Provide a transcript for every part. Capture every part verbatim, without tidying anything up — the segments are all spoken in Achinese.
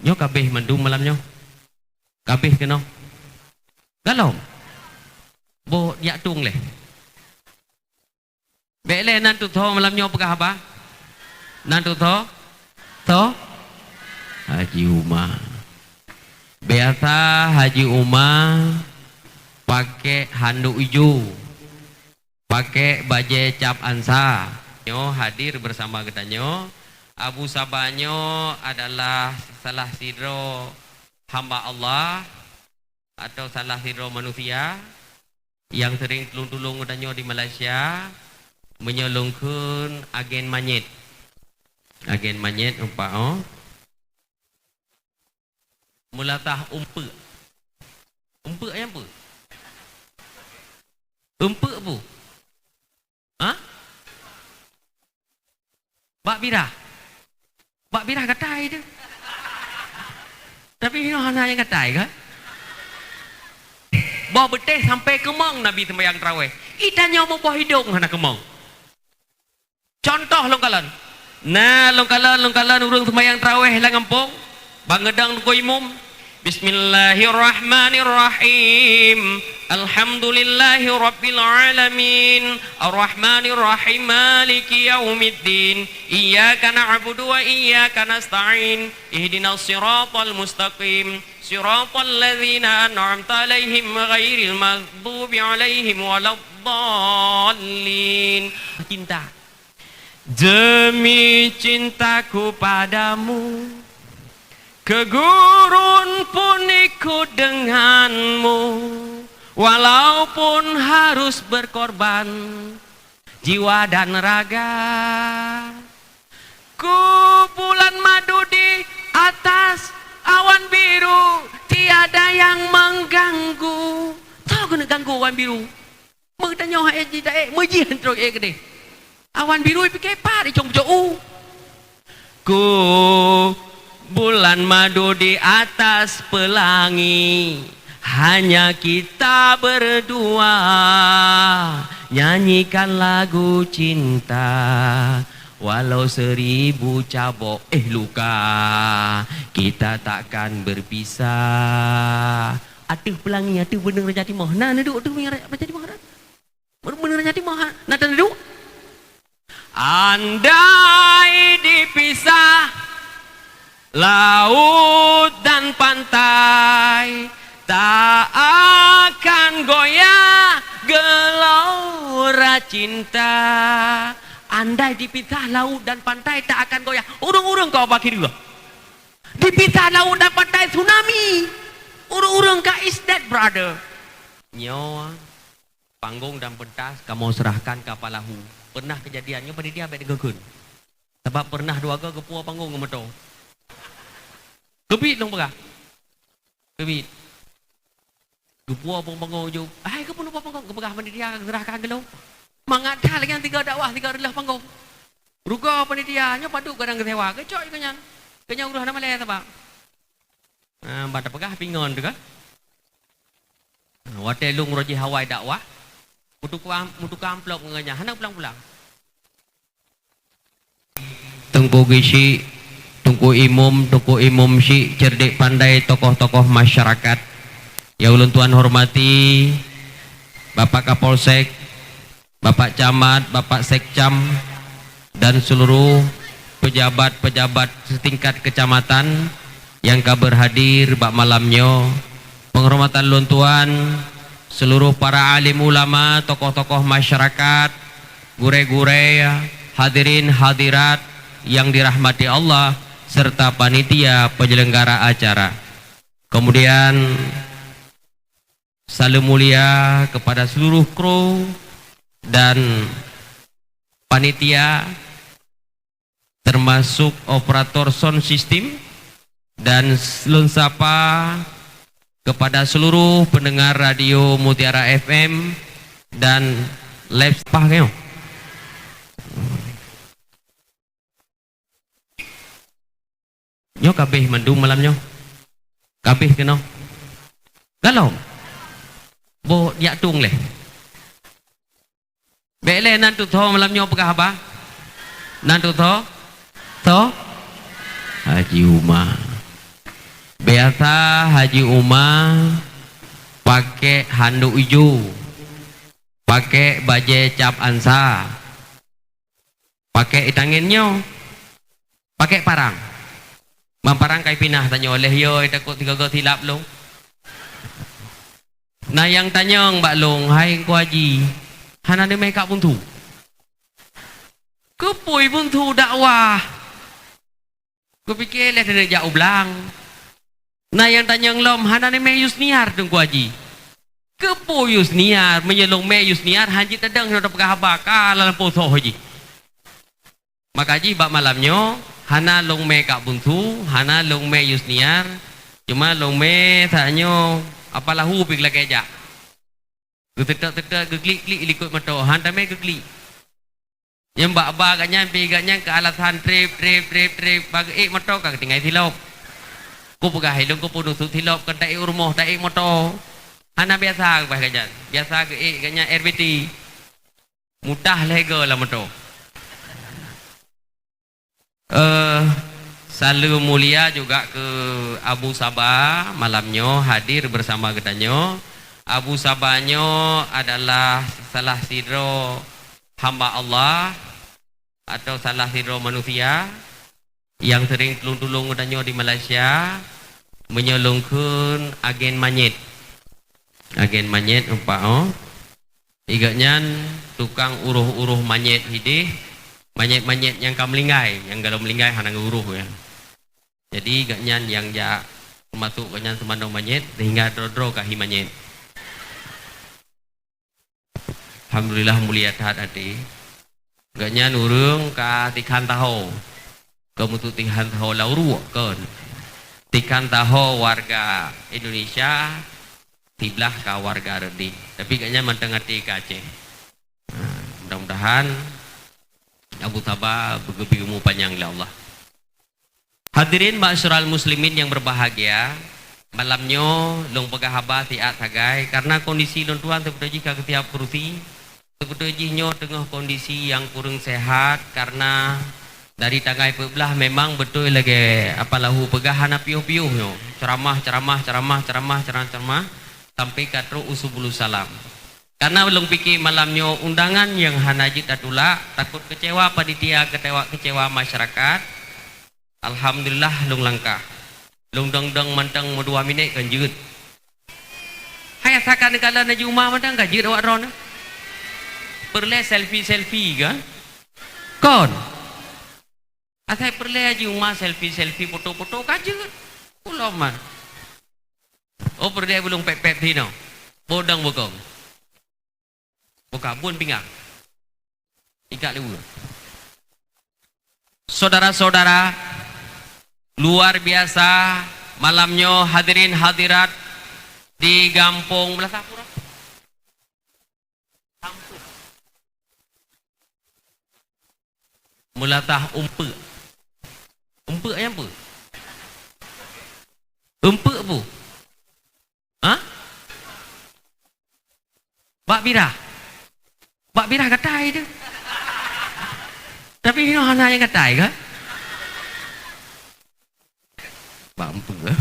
Nyoe ka abéh mandum malam nyoe. Ka abéh keunoe. Galom. Boh jak tueng lé. Bék lé nan tutho malam nyoe peugah haba. Nan tutho? Tho? Haji Uma. Biasa Haji Uma pakai handuk ijo, pakai bajée cap ansa. Nyoe hadir bersama geutanyoe. Abu Saba nyoe adalah salah sidroe hamba Allah atau salah sidroe manusia nyang sering tulông-tulông geutanyoe di Malaysia, meunyoe lôn kheun agen manyét. Agen manyét, umpak, oh. Meulatah umpeuk. Umpeuk nyan peue? Umpeuk peue? Ha? Bak birah. Bak birah gatai teuh. Tapi nyoe hana nyang gatai kan? Boh beuteh sampai keumong Nabi sembahyang tarawih. Ih, tanyoe meuboh idong hana keumong. Contoh lôn kalon. Na lôn kalon, lôn kalon ureuëng sembahyang tarawih lam gampông. Bak geudong teungku imum. Bismillahirrahmanirrahim. Alhamdulillahirabbil alamin. Arrahmanirrahim. Maliki yaumiddin. Iyyaka na'budu wa iyyaka nasta'in. Ihdinas siratal mustaqim. Siratal ladzina an'amta 'alaihim ghairil maghdubi 'alaihim waladdallin. Cinta. Demi cintaku padamu, ke gurun pun ikut denganmu, walaupun harus berkorban jiwa dan raga. Ku bulan madu di atas awan biru, tiada yang mengganggu. Soe keuneuk ganggu awan biru? Meutanyoe hai ji taék, meujih trok ék keudeh. Awan biru pike pat icong pucok u. Ku bulan madu di atas pelangi, hanya kita berdua nyanyikan lagu cinta. Walau seribu cabok, eh, luka, kita takkan berpisah. Ateueh pelangi, ateueh beuneung Raja Timoh. Na neuduek ateueh beuneung Raja Timoh, na? Beuneung Raja Timoh, ha? Na taduek? Andai dipisah laut dan pantai, tak akan goyah gelora cinta. Andai dipisah laut dan pantai, tak akan goyah. Ureuëng-ureuëng ka bak kira. Dipisah laut dan pantai, tsunami. Ureuëng-ureuëng ka is dead, brother. Nyoe panggong dan pentas kamoe serahkan keu Pak Lahu. Pernah kejadian nyoe, panitia bék deungoe kheun. Sabab pernah dua go geupuwoe panggong ngon moto. Keubiet lôn peugah. Keubiet. Geupuwoe panggong ju. Hai, keupeue neupuwoe panggong? Geupeugah panitia geuserahkan keu lôn. Mangat that lagée nyan tiga dakwah, tiga reuloh panggong. Rugoe panitia, nyoe padub gadang geusewa, geucok ju keu nyan. Keu nyan uroe hana malée sabab. Ah, ban tapeugah pingon teuh kan? Ah, watée lôn uroe jih awai dakwah, meutukang, meutukang amplop ngon nyan, hana pulang-pulang. Teungku Geuchik, Teungku Imum, Teungku Imum Chik, cerdik pandai, tokoh-tokoh masyarakat yang ulôn tuan hormati, Bapak Kapolsek, Bapak Camat, Bapak Sekcam, dan seluruh pejabat-pejabat setingkat kecamatan nyang ka berhadir bak malam nyoe. Penghormatan lôn tuan, seluruh para alim ulama, tokoh-tokoh masyarakat, gurée-gurée, hadirin hadirat yang dirahmati Allah, serta panitia penyelenggara acara. Kemudian, saleuem mulia kepada seluruh kru dan panitia, termasuk operator sound system, dan lôn sapa kepada seluruh pendengar Radio Mutiara F M dan live sepah nyoe. Nyoe ka abéh mandum malam nyoe. Ka abéh keunoe. Galom. Boh jak tueng lé. Bék lé nan tutho malam nyoe peugah haba. Nan tutho? Tho? Haji Uma. Biasa Haji Uma pakai handuk ijo, pakai bajée cap ansa, pakai itangen nyoe, pakai parang. Ban parang kai pinah tanyoe leh yo, takot tiga-tiga silap lôn. Na nyang tanyong bak lôn, "Hai Teungku Haji, hana neumé kak bunsu?" Keupeue bunsu dakwah? Kupike lé teuneuk jak u blang. Na nyang tanyong lom, "Hana neumé Yusniar, Teungku Haji?" Keupeue Yusniar, meunyoe lôn mé Yusniar, han jeuet tadong hana tapeugah haba, ka lam lampôh soh jih. Maka jih bak malam nyoe, hana lôn mé kak bunsu, hana lôn mé Yusniar, cuma lôn mé saat nyoe apa lahu pih lagée jak. Geuteutot-teutot, geuklik-klik likot moto, han tamé geuklik. Nyang bak ba geuh nyan, pi geuh nyan keu alasan treb, treb, treb, treb, ba geuék moto ka geutinggai silop. Ku peugah hai lôn keupeue nusut silop, kon taék u rumoh, taék moto. Hana biasa bah geuh nyan. Biasa geuék geuh nyan R B T. Mutah lhée goe lam moto. Eh, saleuem mulia juga keu Abu Saba malam nyoe hadir bersama geutanyoe. Abu Saba nyoe adalah salah sidroe hamba Allah atau salah sidroe manusia nyang sering tulông-tulông geutanyoe di Malaysia, meunyoe lôn kheun agen manyét. Agen manyét umpak, oh. Igeuh nyan tukang uroh-uroh manyét hideh, manyét-manyét nyang ka meulinggai, nyang gohlom meulinggai hana geuuroh, ya. Jadi, geuh nyan nyang jak peumasok geuh nyan seumandong manyét, sehingga droe-droe ka hi manyét. Alhamdulillah, mulia that até. Geuh nyan ureuëng ka tikhan taho. Ka meutuk tikhan taho lam uruek, kon. Tikhan taho warga Indonesia, siblah ka warga Reuding. Tapi geuh nyan mantong até ka Aceh. Ha, mudah-mudahan Abu Saba beugeubri umu panyang lé Allah. Hadirin ma'asyiral muslimin yang berbahagia, malam nyoe lôn peugah haba siat sagai, karena kondisi lôn tuan sibeutôi jih ka geusiab keurusi, sibeutôi jih nyoe teungoh kondisi nyang kureueng sehat, karena dari tanggai peuet blah memang beutôi lagée apa lahu peugah hana piôh-piôh nyoe, ceramah, ceramah, ceramah, ceramah, ceramah, ceramah, sampai ka trok u Subulus Salam. Karena lôn pike malam nyoe undangan nyang hana jeuet tatulak, takot keucewa panitia, keucewa, keucewa masyarakat. Alhamdulillah, lôn langkah. Lôn dong-dong mantong meudua minét kan jeuet. Hai, asa ka neukalon Haji Uma mantong ka jeuet awak droeneuh. Peureulée selfie-selfie kan? Kon. Asai peureulée Haji Uma selfie-selfie, foto-foto ka jeuet. Ulôn man. Oh, peureulée bulong pép-pép sinoe. Bodong bukong. Buka bun pinggang. Ikat lé ueh. Saudara-saudara, luar biasa malam nyoe hadirin hadirat di Gampông Meulathah Pura. Meulathah Umpeuk. Umpeuk nyang peue? Umpeuk peue? Ha? Bak birah. Bak birah gatai tu. Tapi nyoe hana nyang gatai ke? Bak Umpeuk, eh?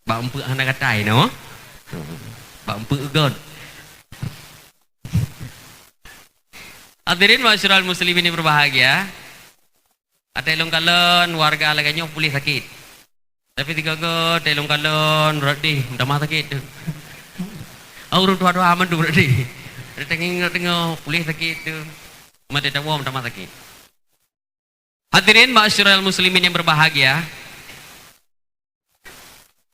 Bak Umpeuk hana gatai, no? Bak Umpeuk got. Hadirin ma'asyiral muslimin yang berbahagia, até lôn kalon warga lagée nyoe puléh sakét. Tapi sigoe-goe até lôn kalon rot deh meutamah sakét tu. Au ureuëng tuha-tuha mandum rot deh. Ada tengok-tengok puléh sakét tu. Mata tawa meutamah sakét. Hadirin ma'asyiral muslimin yang berbahagia,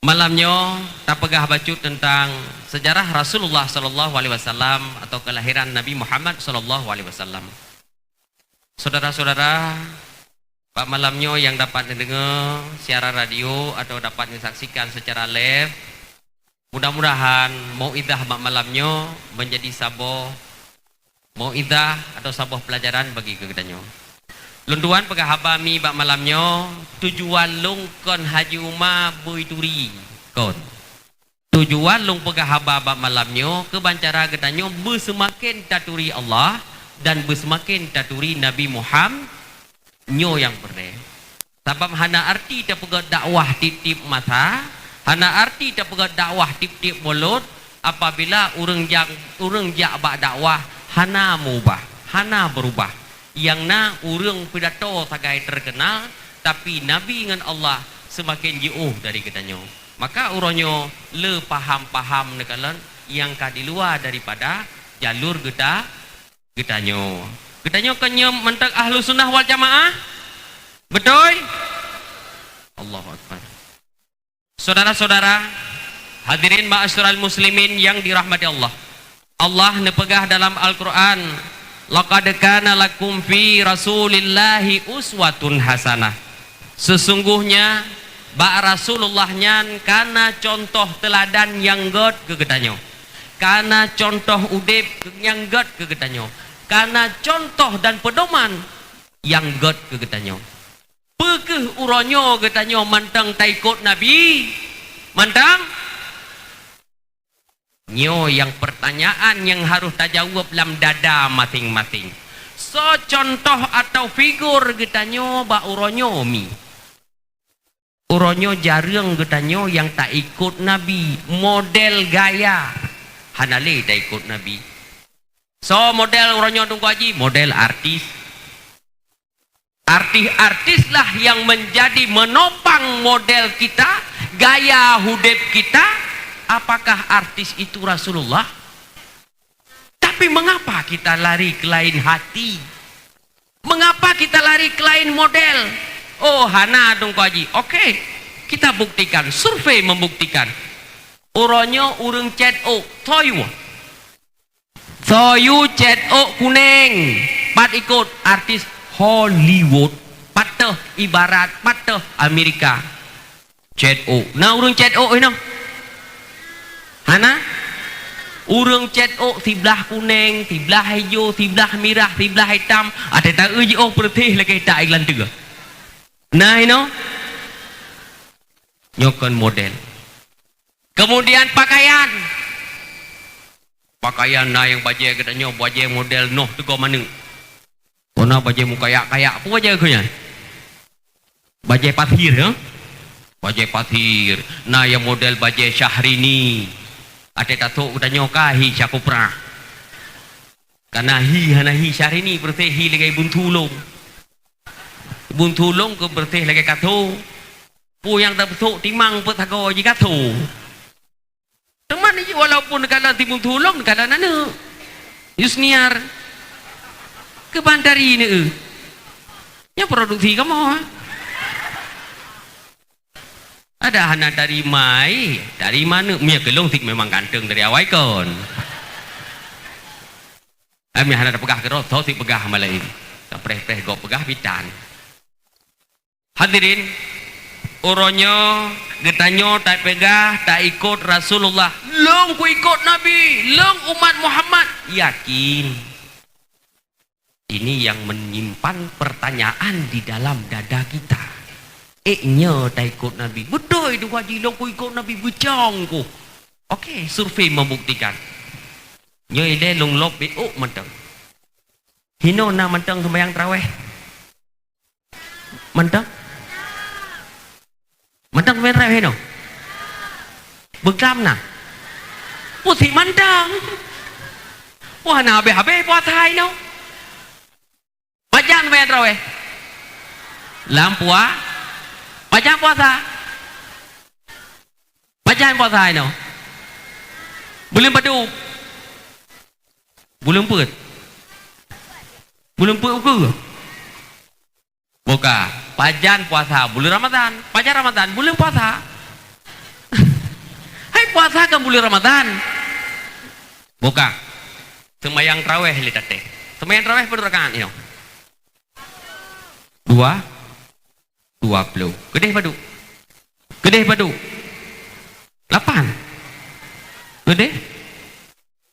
malam nyoe tapeugah bacut tentang sejarah Rasulullah sallallahu alaihi wasallam atau kelahiran Nabi Muhammad sallallahu alaihi wasallam. Saudara-saudara, bak malam nyoe yang dapat neudeungoe siaran radio atau dapat neusaksikan secara live, mudah-mudahan mauizah bak malam nyoe menjadi saboh mauizah atau saboh pelajaran bagi keu geutanyoe. Lôn tuan peugah haba mi bak malam nyoe, tujuan lôn kon Haji Uma bui turi, kon. Tujuan lôn peugah haba bak malam nyoe keu ban cara geutanyoe beuseumaken taturi Allah dan beuseumaken taturi Nabi Muhammad nyoe nyang peureulée. Sabab hana arti tapeugét dakwah tieb-tieb masa, Hana arti tapeugah dakwah tiep-tiep mulod apabila ureuëng jak, ureuëng jak bak dakwah hana meubah, hana beurubah. Nyang na ureuëng pidato sagai teukeunal, tapi Nabi ngon Allah seumaken jiôh dari geutanyoe. Maka uroe nyoe le paham-paham neukalon nyang ka diluwa daripada jalur geuta-, geutanyoe. Geutanyoe kon nyoe mantong Ahlussunnah wal Jamaah? Beutôi? Allahu Akbar. Saudara-saudara, hadirin ma'asyiral muslimin yang dirahmati Allah. Allah neupeugah dalam Al-Quran, "Laqad kana lakum fi Rasulillahi uswatun hasanah." Sesungguhnya, bak Rasulullah nyan kana contoh teuladan nyang gét keu geutanyoe. Kana contoh udeb nyang gét keu geutanyoe. Kana contoh dan peudoman nyang gét keu geutanyoe. Peu kheueh uroe nyoe geutanyoe mantong taikot Nabi? Mantong? Nyoe nyang peurtanyaan nyang harôh tajaweueb lam dada maséng-maséng. Soe cuntoh atawa figur geutanyoe bak uroe nyoe mi? Uroe nyoe jareueng geutanyoe nyang taikot Nabi, model gaya. Hana lé taikot Nabi. Soe model uroe nyoe Teungku Haji? Model artis. Artis-artislah yang menjadi menopang model kita, gaya udeb kita. Apakah artis itu Rasulullah? Tapi mengapa kita lari ke lain hati? Mengapa kita lari ke lain model? Oh, hana Teungku Haji. Oke, kita buktikan. Survei membuktikan. Uroe nyoe ureuëng cét ôk, toyu. Soe yue cét ôk kunéng, pat ikot artis Hollywood, pat teuh ibarat, pat teuh Amerika. Cét ôk. Na ureuëng cét ôk inoe? Hana? Ureuëng cét ôk siblah kunéng, siblah ijo, siblah mirah, siblah itam, até taeu jiôh peureuteh lagée itak iglanteu. Na inoe? Nyoe kon model. Kemudian pakaian. Pakaian na nyang bajée geutanyoe, bajée model Noh Teungku Maneuk. Kona bajée meukayak-kayak, peue bajée keu nyan? Bajée pasir, ya? Bajée pasir. Na nyang model bajée Syahrini. Até tatok geutanyoe ka hi Syakupra. Kana hi hana hi Syahrini, peureuteh hi lagée bun tulông. Bun tulông keu peureuteh lagée katho. Peue nyang tapeusok timang peuet sagoe jikato. Teuma ni walaupun kala timu tulông, kala naneuk. Yusniar. Keuban dari ni, eh. Nya produksi kamoe, eh. Ada hana dari mai, dari mana? Mia kelong sik memang ganteng dari awai kon. Ami hana peugah keudroe, tho sik peugah malaén. Tapreh-preh gop peugah pitan. Hadirin, uroe nyoe geutanyoe tapeugah taikot Rasulullah, lôn kuikot Nabi, lôn umat Muhammad. Yakin. Ini yang menyimpan pertanyaan di dalam dada kita. Ék nyoe taikot Nabi. Beutôi tu kaji lôn kuikot Nabi beucong ku. Oke, survei membuktikan. Nyoe ilée lôn lop bék ôk mantong. Hinoe na mantong seumayang taraweh. Mantong? Mantong seumayang taraweh inoe? Beuklam na? Pusi mantong. Wah, na habéh-habéh puasa inoe. Pajan seumayang taraweh? Lam pua-, pajan puasa? Pajan puasa inoe? Buleuen padub? Buleuen peuet? Buleuen peuet ukeue? Buka. Pajan puasa buleuen Ramadan. Pajan Ramadan buleuen puasa. Hai puasa kan buleuen Ramadan. Buka. Seumayang taraweh lé taté. Seumayang taraweh padub rakaat nyoe? Dua. Dua ploh. Keudeh padub? Keudeh padub? Lapan. Keudeh?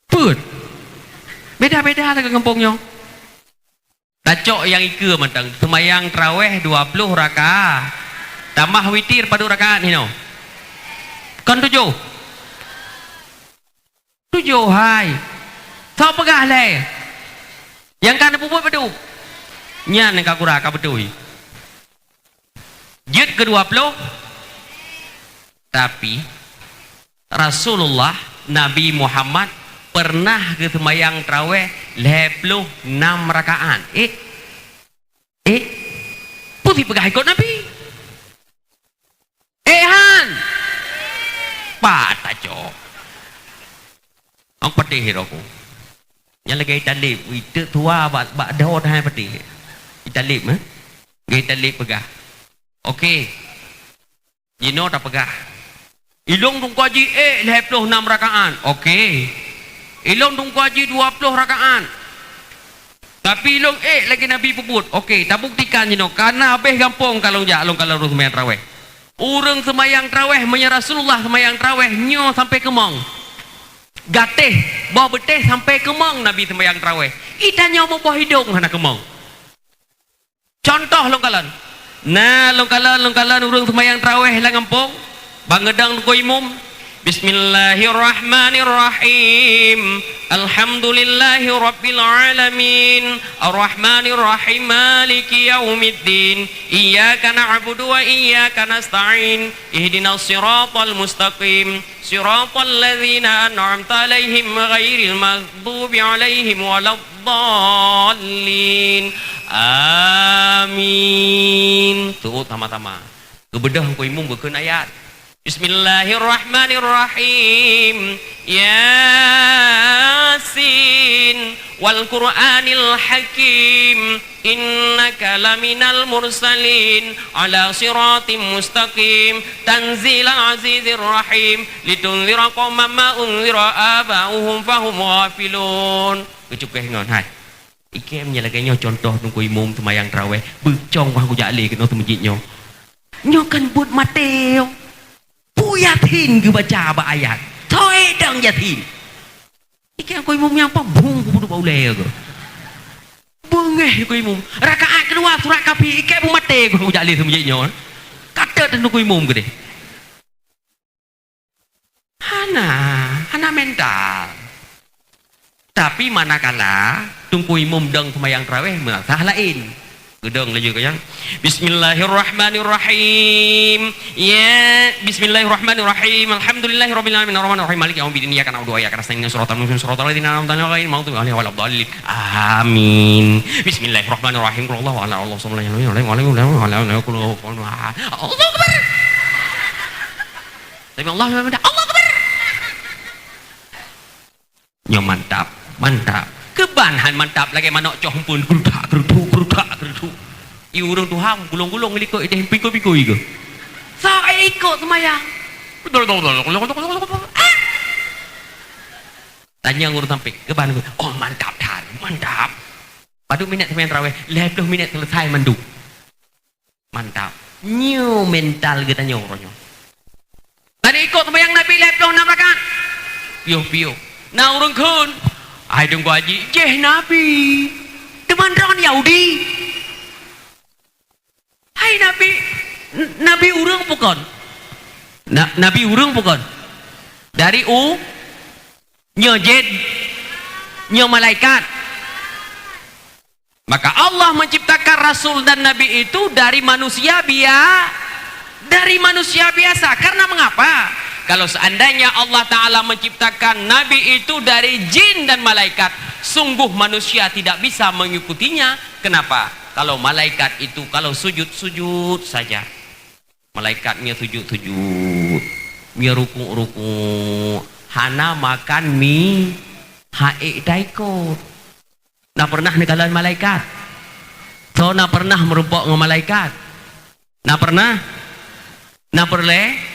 Peuet. Beda-beda lah ke gampông nyoe. Tacok nyang ikeue mantong, seumayang taraweh dua ploh rakaat. Tamah witir padub rakaat hinoe? Kon tujoh? Tujoh hai. Soe peugah lé? Nyang ka neupeubuet padub? Nyan nyang ka gura ka beutôi. Jeuet keu dua ploh. Tapi, Rasulullah, Nabi Muhammad, pernah geuseumayang traweh lhèe ploh nam rakaat. Eh? Eh? Peue peugah ikôt Nabi? Eh, han! Pat tacok. Ong pedih roku. Nyang lagèe italib, iteuk tuha bak, bak dho dah pedih. Italib, eh? Lagèe italib peugah. Oke. Jinoe tapeugah, "Ilôn Teungku Haji ék lhèe ploh nam rakaat." Oke. "Ilôn Teungku Haji dua ploh rakaat." Tapi ilôn ék lagèe Nabi peubuet. Oke, tabuktikan jinoe. Ka na habéh gampông ka lôn jak, lôn kalon ureueng seumayang traweh. Ureueng seumayang traweh, meunyoe Rasulullah seumayang traweh, nyoe sampoe keumong. Gatéh, boh beutéh sampoe keumong Nabi seumayang traweh. Itanyoe meuboh idông hana keumong. Cuntoh lôn kalon. Na lôn kalon, lôn kalon ureueng seumayang traweh lam gampông. Ban geudong Teungku Imum. Bismillahirrahmanirrahim. Alhamdulillahirabbil alamin. Arrahmanirrahim. Maliki yaumiddin. Iyyaka na'budu wa iyyaka nasta'in. Ihdinas siratal mustaqim. Siratal ladzina an'amta 'alaihim ghairil maghdubi 'alaihim waladdallin. Amin. Tu'ut sama-sama. Geubeudôh Teungku Imum geukheun ayat. Bismillahirrahmanirrahim. Yasin. Wal Qur'anil Hakim. Innaka laminal mursalin 'ala siratim mustaqim. Tanzilal azizir rahim. Litunzira qauman ma unzira aba'uhum fahum ghafilun. Geucukeh ngon, hai. Ikém nyang lagèe nyoe cuntoh Teungku Imum seumayang traweh, beucong wah kujak lé keunoe seumeujid nyoe. Nyoe kan buet maté nyoe. Peue Yasin geubaca bak ayat. Soe dong Yasin. Ikém Teungku Imum nyang pah bung kubudu bak ulèe keuh. Beungéh Teungku Imum. Rakaat keudua surat Kahfi, ikém buet maté keuh kujak lé seumeujid nyoe. Ka teuet Teungku Imum keudéh. Hana, hana mental. Tapi manakala Teungku Imum dong seumayang traweh, meuasah laén. Geudong laju keu nyang, "Bismillahirrahmanirrahim. Ya, bismillahirrahmanirrahim. Alhamdulillahirabbil alamin. Arrahmanirrahim. Maliki yaumiddin. Iyyaka na'budu wa iyyaka nasta'in. Ihdinas siratal mustaqim. Siratal ladzina an'amta 'alaihim ghairil maghdubi 'alaihim waladdallin. Amin. Bismillahirrahmanirrahim. Qul huwallahu ahad. Allahu samad. Lam yalid wa lam yulad wa lam yakul lahu kufuwan ahad." Allahu Akbar. Sami Allahu liman hamidah. Allahu Akbar. Nyoe mantap, mantap. Keuban han mantap lagèe manok coh eumpeuen, geurudak, geurudu, geurudak, geurudu. I ureueng tuha gulong-gulong likot idéh pingkui-pingkui keuh. Sa ikot seumayang. Tanyong ureueng sampéng, keuban, "Oh, mantap that, mantap." Padub minét seumayang tarawéh, lhèe ploh minét seuleusai mandum. Mantap. Nyoe mental geutanyoe uroe nyoe. Tadi ikot seumayang Nabi lhèe ploh nam rakaat. Piôh-piôh. Na ureueng kheun, "Hai Teungku Haji, jéh Nabi. Teuma droen Yahudi." Hai Nabi, n-, Nabi ureueng bukon? Na-, Nabi ureueng bukon? Dari u-, nyoe jén, nyoe malaikat. Maka Allah menciptakan rasul dan nabi itu dari manusia bia-, dari manusia biasa. Karena mengapa? Kalau seandainya Allah Ta'ala menciptakan nabi itu dari jin dan malaikat, sungguh manusia tidak bisa mengikutinya. Kenapa? Kalau malaikat itu, kalau sujud, sujud saja. Malaikat nyoe sujud-sujud, nyoe rukuk-rukuk, hana makan mi, ha ék taikot. Na pernah neukalon malaikat? Soe na pernah meurumpok ngon malaikat? Na pernah? Na peureulèe?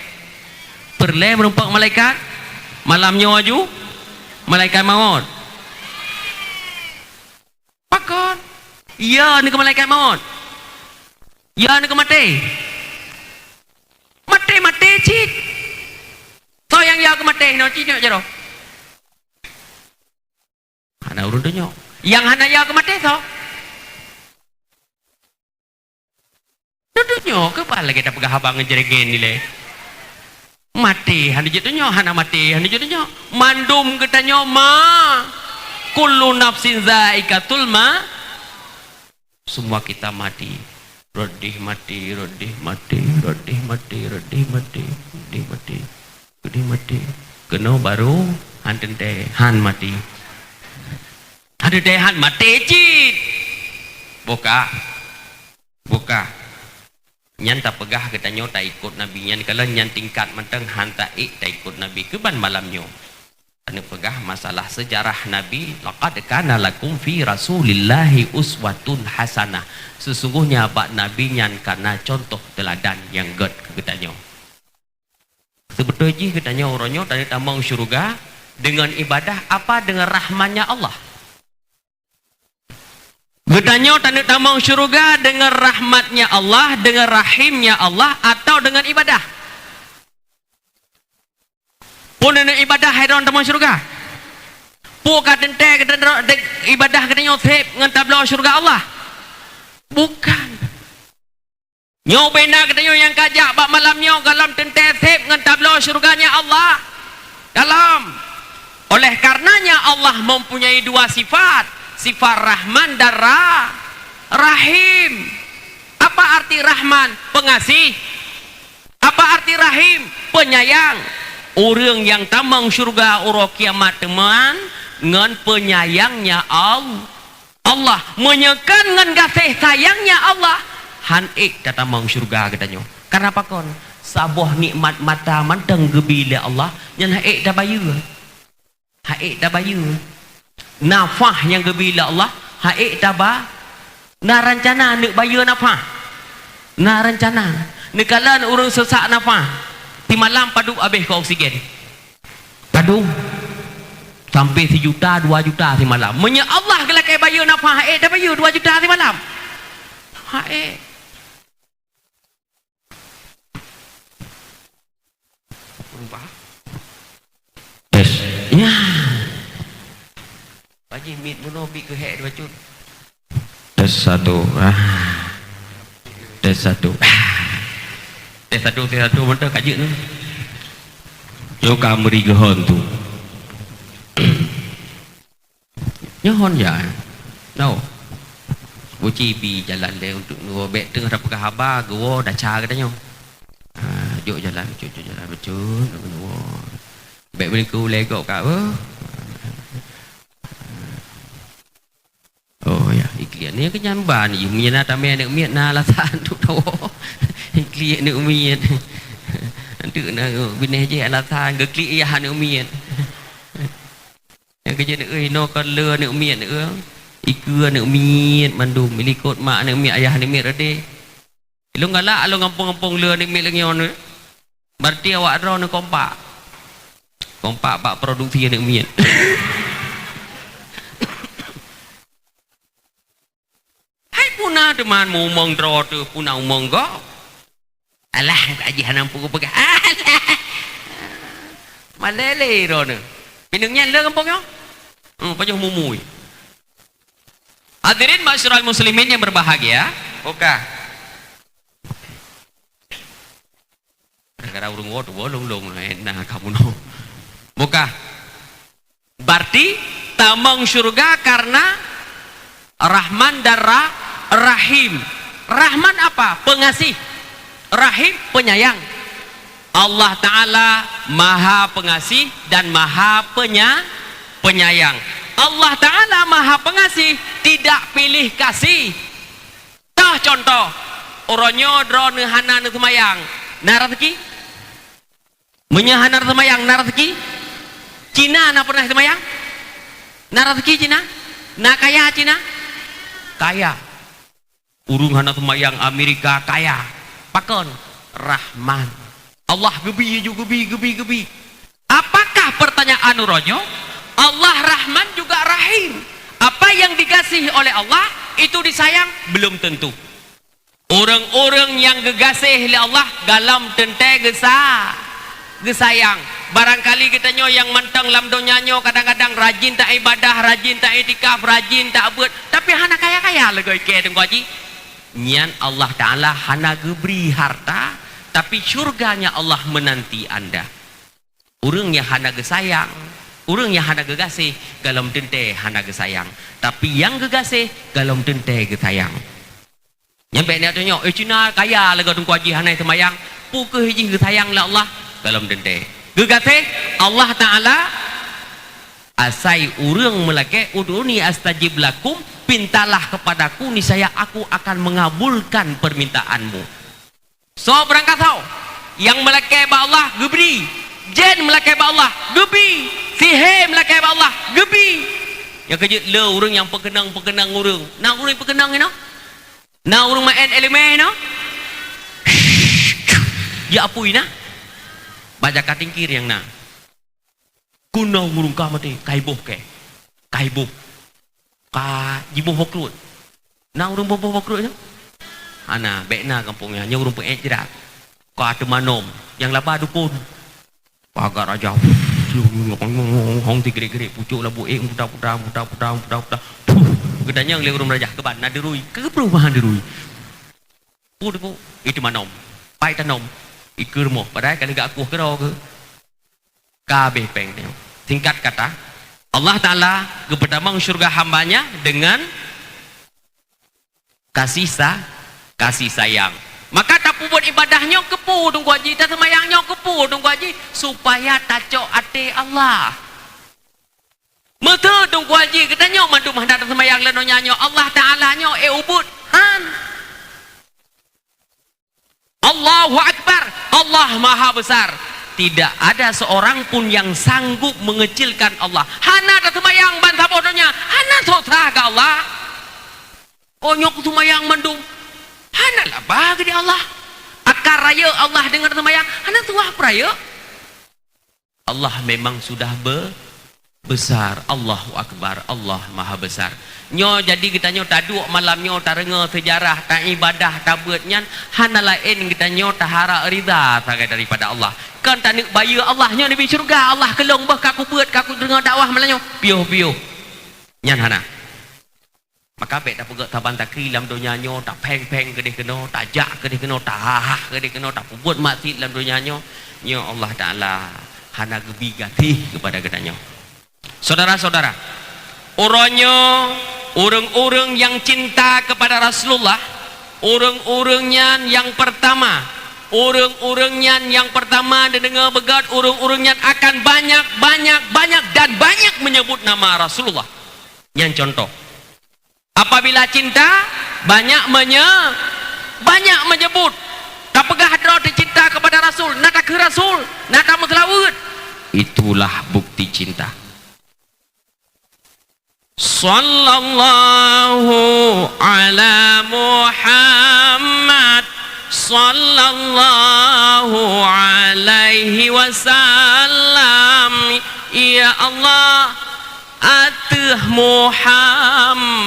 Peureulèe meurumpok malaikat? Malam nyoe aju? Malaikat maut. Pakon? Ya, neu keu malaikat maut. Ya, neu keu maté. Maté-maté cit. Soe nyang ya keu maté, nyoe cit nyoe jaroe. Hana ureueng tunyok. Nyang hana ya keu maté soe? Tunyok keuh bah lagèe tapeugah haba ngon jregen ilèe. Maté hana jeuet tunyok, hana maté hana jeuet tunyok. Mandum geutanyoe ma. Kullu nafsin zaikatul ma. Semua kita mati. Rot dih maté, rot dih maté, rot dih maté, rot dih maté, rot dih maté, rot dih maté. Keunoe barô han teuntée, han maté. Han teuntée, han maté cit. Boh ka. Boh ka. Nyan tapeugah geutanyoe taikot Nabi nyan, kalau nyan tingkat mantong han taék taikot Nabi keuban malam nyoe. Taneuk peugah masalah seujarah Nabi, "Laqad kana lakum fi Rasulillahi uswatun hasanah." Sesungguhnya bak Nabi nyan kana contoh teuladan nyang gét keu geutanyoe. Seubeutôi jih geutanyoe uroe nyoe taneuk tamong syeuruga deungon ibadah apa? Deungon rahman-Nya Allah. Geutanyoe taneuk tamong syeuruga deungon rahmat-Nya Allah, deungon rahim-Nya Allah, atawa deungon ibadah? Peue neuk ibadah hai droe tamong syeuruga? Peue ka teuntée geutanyoe, de-, ibadah geutanyoe seb ngon tabloe syeuruga Allah? Bukan. Nyoe bina geutanyoe nyang ka jak bak malam nyoe gohlom teuntée seb ngon tabloe syeuruga-Nya Allah. Gohlom. Oleh karenanya Allah mempunyai dua sifat, sifat Rahman dan Ra-, Rahim. Apa arti Rahman? Pengasih. Apa arti Rahim? Penyayang. Ureuëng nyang tamong syeuruga uroe kiamat teuma ngon penyayang-Nya Allah. Allah, meunyoe kon ngon gaséh sayang-Nya Allah, han ék tatamong syeuruga geutanyoe. Kareuna pakon? Saboh nikmat mata mantong geubri lé Allah, nyan han ék tabayeue. Han ék tabayeue. Nafah nyang geubri lé Allah, han ék taba-, na reuncana neuk bayeue nafah. Na reuncana. Neukalon ureuëng seusak nafah, simalam padub habéh keu oksigen. Padub sampai sijuta, dua juta simalam. Meunyoe Allah geulakée bayeue nafah, han ék tabayeue dua juta simalam. Han ék. Tes. Ya. Pak Haji, mit bunoe bit keuhek dibacut. Tes satu. Ah. Tes satu. Ah. Tes satu, tes satu, mantap ka jeuet tu. Nyoe ka meuri geuhon tu. Nyoe hon ya. Nau. Buci bi jalan lé untuk nyoe bék teungoh tapeugah haba geuwoe daca geutanyoe. Ha, jok jalan, jok, jok jalan beutôi, nyoe. Bék beulingkô lé gok ka, oh. Oh ya, iklik ni keunyan ban, ih, meunyo na tamé aneuk miet na alasan untuk tawoe. Iklik aneuk miet. Antuk na binéh jih alasan geuklik yah aneuk miet. Nyang keujeuet, "Euy, noe kon le aneuk miet, euy. Ikeue aneuk miet mandum, ilikot mak aneuk miet, ayah aneuk miet rade." Ilôn galak lôn gampông-gampông le aneuk miet lagée nyoe. Berarti awak droe neuh kompak. Kompak bak produksi aneuk miet. Hai puna teuma mumong droe teuh puna umong gob. Alah, ka jih hana peue peugah. Alah. Malée lé droeneuh. Pineung nyan le gampông nyoe? Hmm, pajoh mumui. Hadirin ma'asyiral muslimin yang berbahagia. Buka. Gara-gara ureuëng woe tu, woe lôn-lôn, eh, nah kamu noh. Buka. Berarti tamong syurga karena Rahman dan Ra-, Rahim. Rahman apa? Pengasih. Rahim, penyayang. Allah Ta'ala Maha Pengasih dan Maha Penya-, Penyayang. Allah Ta'ala Maha Pengasih, tidak pilih kasih. Toh contoh, uroe nyoe droeneuh hana neuseumayang, na raseuki? Meunyoe hana seumayang, na raseuki? Cina na pernah seumayang? Na raseuki Cina? Na kaya Cina? Kaya. Ureuëng hana seumayang Amerika kaya. Pakon? Rahman. Allah geubi ju geubi, geubi, geubi. Apakah pertanyaan uroe nyoe? Allah Rahman juga Rahim. Apa yang dikasih oleh Allah, itu disayang? Belum tentu. Ureuëng-ureuëng nyang geugaséh lé Allah gohlom teuntée geusa-, geusayang. Barangkali geutanyoe nyang mantong lam donya nyoe kadang-kadang rajin taibadah, rajin taiktikaf, rajin tabeuet, tapi hana kaya-kaya lagée kée teungku haji. Nyan Allah Ta'ala hana geubri harta, tapi syurga-Nya Allah menanti anda. Ureuëng nyang hana geusayang, ureuëng nyang hana geugaséh, gohlom teuntée hana geusayang. Tapi nyang geugaséh, gohlom teuntée geusayang. Nyan bèk neutanyong, "Eh, Cina kaya lagèe Teungku Haji hana seumayang, peu kheueh jih geusayang lé Allah?" Gohlom teuntèe. Geugaséh Allah Taala, asai ureueng meulakèe, "Ud'uni astajib lakum," pintalah kepadaku, niscaya Aku akan mengabulkan permintaanmu. Soe beurangkasoe? Nyang meulakèe bak Allah, geubri. Jén meulakèe bak Allah, geubri. Sihé meulakèe bak Allah, geubri. Nyang keujeuet le ureueng nyang peukeunong-peukeunong ureueng. Na ureueng peukeunong inoe? Na ureueng maén èleumèe inoe? Jiapui na? Bak jaka tingkir nyang na. Keunoe ureueng ka maté, ka iboh kèe. Ka iboh. Ka jiboh boh kreuet. Na ureueng boh-boh boh kreuet nyoe? Hana, bèk na gampông nyan, nyoe ureueng peuék jrat. Ka teuma nom, nyang laba dukon. Pagat raja, hong tigrek-grek, pucôk labu ék, puta-puta, puta-puta, puta-puta. Puh, geutanyong lé ureueng raja, keuban, na deurui. Keu peue meuhan deurui? Peue, peue? Itu manom. Pai tanom. Ikeu rumoh. Padahai ka lheueh geuakueh keudroe keuh. Ka habéh péng nyoe. Singkat kata, Allah Taala geupeutamong syeuruga hamba-Nya deungon kasih sa-, kasih sayang. Maka tapeubuet ibadah nyoe keupeue Teungku Haji, taseumayang nyoe keupeue Teungku Haji, supaya tacok até Allah. Meuteue Teungku Haji, geutanyoe mandum hana taseumayang lam donya nyoe, Allah Taala nyoe, eh, ubit han. Allahu Akbar, Allah Maha Besar. Tidak ada seorang pun yang sanggup mengecilkan Allah. Hana taseumayang ban saboh donya, hana soe sah keu Allah. Oh, nyoe kuseumayang mandum, hana laba geuh di Allah. Aka rayeuk Allah deungon seumayang, hana tuah peurayeuk. Allah memang sudah be-, besar. Allahu Akbar, Allah Maha Besar. Nyoe jadi geutanyoe taduek malam nyoe, tadeungoe seujarah, taibadah, tabeuet nyan hana laén geutanyoe taharap ridha sagai daripada Allah. Kon taneuk bayeue Allah nyoe, Nabi syeuruga Allah keulong boh ka kubeuet, ka kudeungoe dakwah malam nyoe. Piôh-piôh. Nyan hana. Maka bèk tapeugèt saban takri lam donya nyoe, tapéng-péng keudeh keunoe, tajak keudeh keunoe, tahah keudeh keunoe, tapeubuet maksiet lam donya nyoe. Nyoe Allah Taala hana geubi gaséh keupada geutanyoe. Saudara-saudara, uroe nyoe ureueng-ureueng nyang cinta keupada Rasulullah, ureueng-ureueng nyan nyang peurtama, ureueng-ureueng nyan nyang peurtama neudeungoe beugèt, ureueng-ureueng nyan akan banyak, banyak, banyak dan banyak menyebut nama Rasulullah. Nyan contoh. Apabila cinta, banyak menye-, banyak menyebut. Tapeugah droe teucinta kepada Rasul, na takheun Rasul, na tameuseulaweuet. Itulah bukti cinta. Sallallahu ala Muhammad, sallallahu alaihi wasallam. Ya Allah, ateueh Muhammad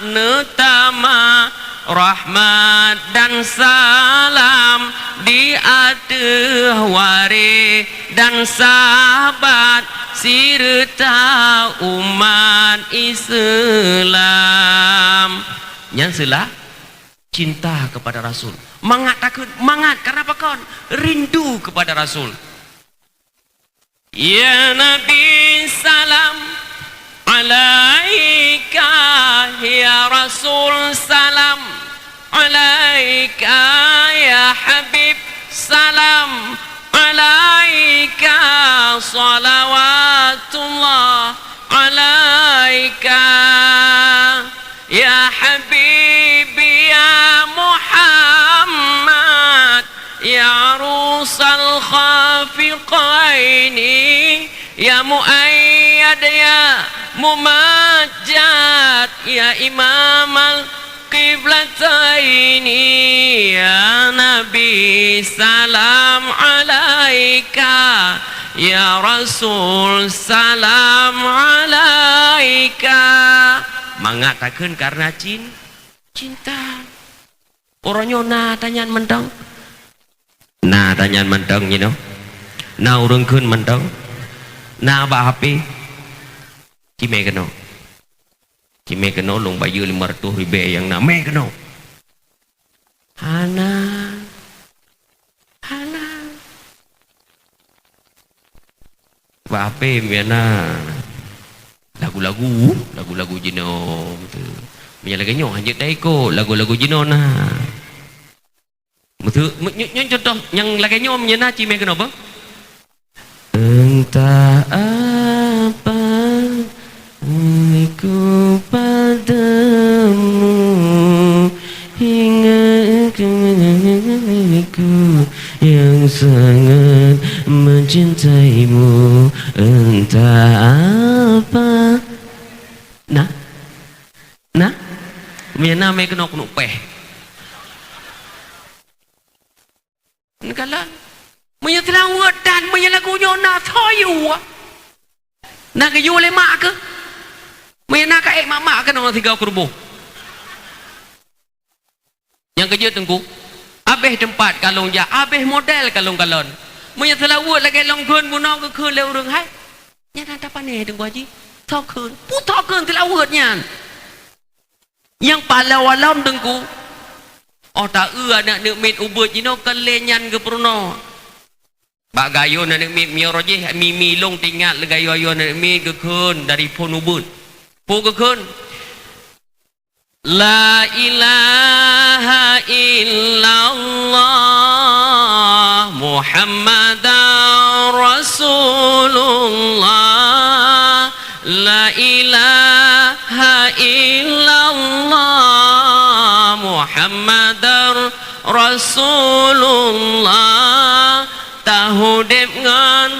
neutama rahmat dan salam, di ateueh waréh dan sahabat, sireuta umat Islam. Nyan seula cinta kepada Rasul. Mangat takheun, mangat, karena pakon? Rindu kepada Rasul. Ya Nabi salam alaika, ya Rasul salam alaika, ya Habib salam alaika, salawatullah alaika. Ya Habibi, ya Muhammad, ya Arusal Khafiqaini, ya Muayyad, ya Mumajjad, ya Imamal Qiblataini, ya Nabi, salam alaika, ya Rasul, salam alaika. Mangat takheun karena cin-, cinta. Uroe nyoe na tanyan mantong. Na tanyan mantong jinoe. Na ureueng kheun mantong. Na bak H P. Cimé keunoe. Cimé keunoe lôn bayeue lima ratus ribèe nyang na. Mé keunoe. Hana. Hana. Bak H P meunan na lagu-lagu, lagu-lagu jinoe tu. Meunyo lagèe nyoe, hanjeuet taikot lagu-lagu jinoe na. Meuseu-, me-, nyo-, nyoe contoh nyang lagèe nyoe meunyo na cimé keunoe bang. Entah apa ku padamu, hingga ku yang sangat mencintaimu. Entah apa. Nah, nah, meunyo na mé keunoe keuneuk péh. Neukalon. Meunyo seulaweuet tan, meunyo lagu nyoe na soe yue. Na geuyue lé mak keuh. Meunyo na ka ék mak-mak keunoe sigoe keuruboh. Nyang keujeuet teungku, abéh teumpat kalon jak, abéh model kalon-kalon. Meunyo seulaweuet lagèe lôn kheun bunoe geukheun lé ureueng hai. Nyan hana tapanéh teungku haji. Soe kheun? Peue soe kheun seulaweuet nyan? Nyang pahlawan lom teungku. Oh, ta-eu aneuk miet ubeut jinoe kon lé nyan geupeurunoe. Bak gayue aneuk miet, meunyoe roh jih mimi lôn teuingat lé gayue-gayue aneuk miet geukheun dari phon ubeut. Peue geukheun? La ilaha illallah Muhammadar Rasulullah. La ilaha illallah Muhammadar Rasulullah. Taudép ngon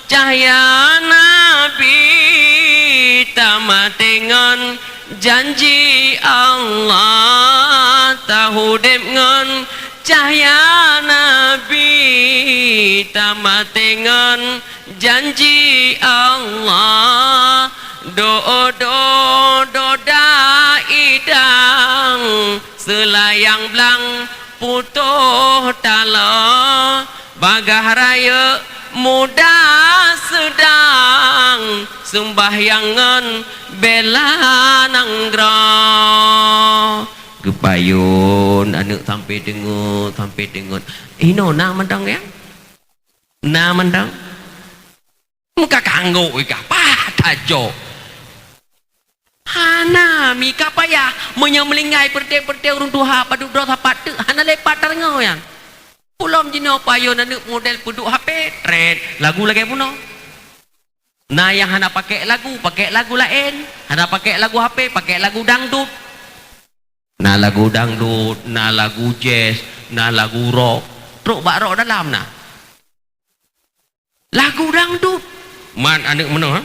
cahya Nabi, tamaté ngon janji Allah. Taudép ngon cahya Nabi, tamaté ngon janji Allah. Do-do-do daidang, seulayang blang putôh taloe, bagaih rayeuk muda seudang, seumbahyang ngon bela nanggroe. Geupayôn aneuk sampoe teungeut, sampoe teungeut. Inoe na mantong, ya? Na mantong? Muka kanggok ikah, pah tajok. Hana mika payah, meunyoe meulinggai peureté-peureté ureueng tuha padub droe sapat teuk, hana lepat tadeungoe nyan. Ulôn jinoe payôn aneuk model peuduek H P, tret, lagu lagèe bunoe. Na nyang hana pakék lagu, pakék lagu laén, hana pakék lagu H P, pakék lagu dangdut. Na lagu dangdut, na lagu jazz, na lagu rock. Trok bak rock dalam na. Lagu dangdut. Man aneuk meunoe, ha?